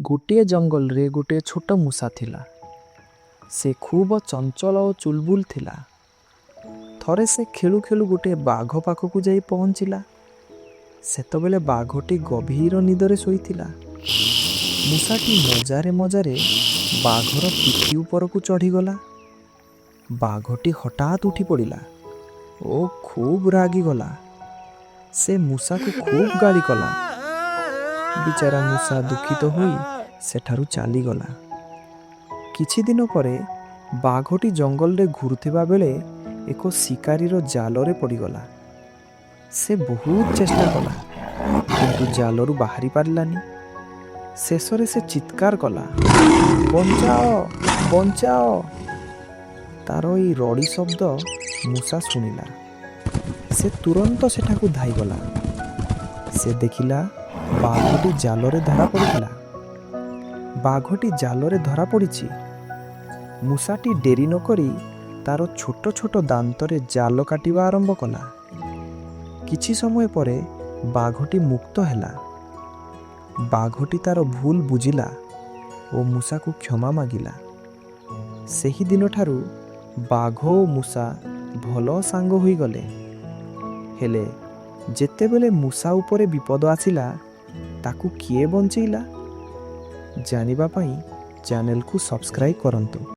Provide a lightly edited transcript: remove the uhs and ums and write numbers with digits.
ଗୋଟିଏ ଜଙ୍ଗଲରେ ଗୋଟିଏ ଛୋଟ ମୂଷା ଥିଲା। ସେ ଖୁବ ଚଞ୍ଚଳ ଓ ଚୁଲବୁଲ ଥିଲା। ଥରେ ସେ ଖେଳୁ ଖେଳୁ ଗୋଟିଏ ବାଘ ପାଖକୁ ଯାଇ ପହଞ୍ଚିଲା। ସେତେବେଳେ ବାଘଟି ଗଭୀର ନିଦରେ ଶୋଇଥିଲା। ମୂଷାଟି ମଜାରେ ମଜାରେ ବାଘର ପିଠି ଉପରକୁ ଚଢ଼ିଗଲା। ବାଘଟି ହଠାତ୍ ଉଠି ପଡ଼ିଲା ଓ ଖୁବ୍ ରାଗିଗଲା। ସେ ମୂଷାକୁ ଖୁବ୍ ଗାଳି କଲା। ବିଚାରା ମୂଷା ଦୁଃଖିତ ହୋଇ ସେଠାରୁ ଚାଲିଗଲା। କିଛି ଦିନ ପରେ ବାଘଟି ଜଙ୍ଗଲରେ ଘୁରୁଥିବା ବେଳେ ଏକ ଶିକାରୀର ଜାଲରେ ପଡ଼ିଗଲା। ସେ ବହୁତ ଚେଷ୍ଟା କଲା, କିନ୍ତୁ ଜାଲରୁ ବାହାରି ପାରିଲାନି। ଶେଷରେ ସେ ଚିତ୍କାର କଲା, "ବଞ୍ଚାଅ, ବଞ୍ଚାଅ!" ତାର ଏଇ ରଡ଼ି ଶବ୍ଦ ମୂଷା ଶୁଣିଲା। ସେ ତୁରନ୍ତ ସେଠାକୁ ଧାଇଁଗଲା। ସେ ଦେଖିଲା, ବାଘଟି ଜାଲରେ ଧରା ପଡ଼ିଥିଲା। ବାଘଟି ଜାଲରେ ଧରା ପଡ଼ିଛି। ମୂଷାଟି ଡେରି ନକରି ତାର ଛୋଟ ଛୋଟ ଦାନ୍ତରେ ଜାଲ କାଟିବା ଆରମ୍ଭ କଲା। କିଛି ସମୟ ପରେ ବାଘଟି ମୁକ୍ତ ହେଲା। ବାଘଟି ତାର ଭୁଲ ବୁଝିଲା ଓ ମୂଷାକୁ କ୍ଷମା ମାଗିଲା। ସେହି ଦିନଠାରୁ ବାଘ ଓ ମୂଷା ଭଲ ସାଙ୍ଗ ହୋଇଗଲେ। ହେଲେ ଯେତେବେଳେ ମୂଷା ଉପରେ ବିପଦ ଆସିଲା, ତାକୁ କିଏ ବଞ୍ଚେଇଲା? ଜାଣିବା ପାଇଁ ଚ୍ୟାନେଲକୁ ସବସ୍କ୍ରାଇବ୍ କରନ୍ତୁ।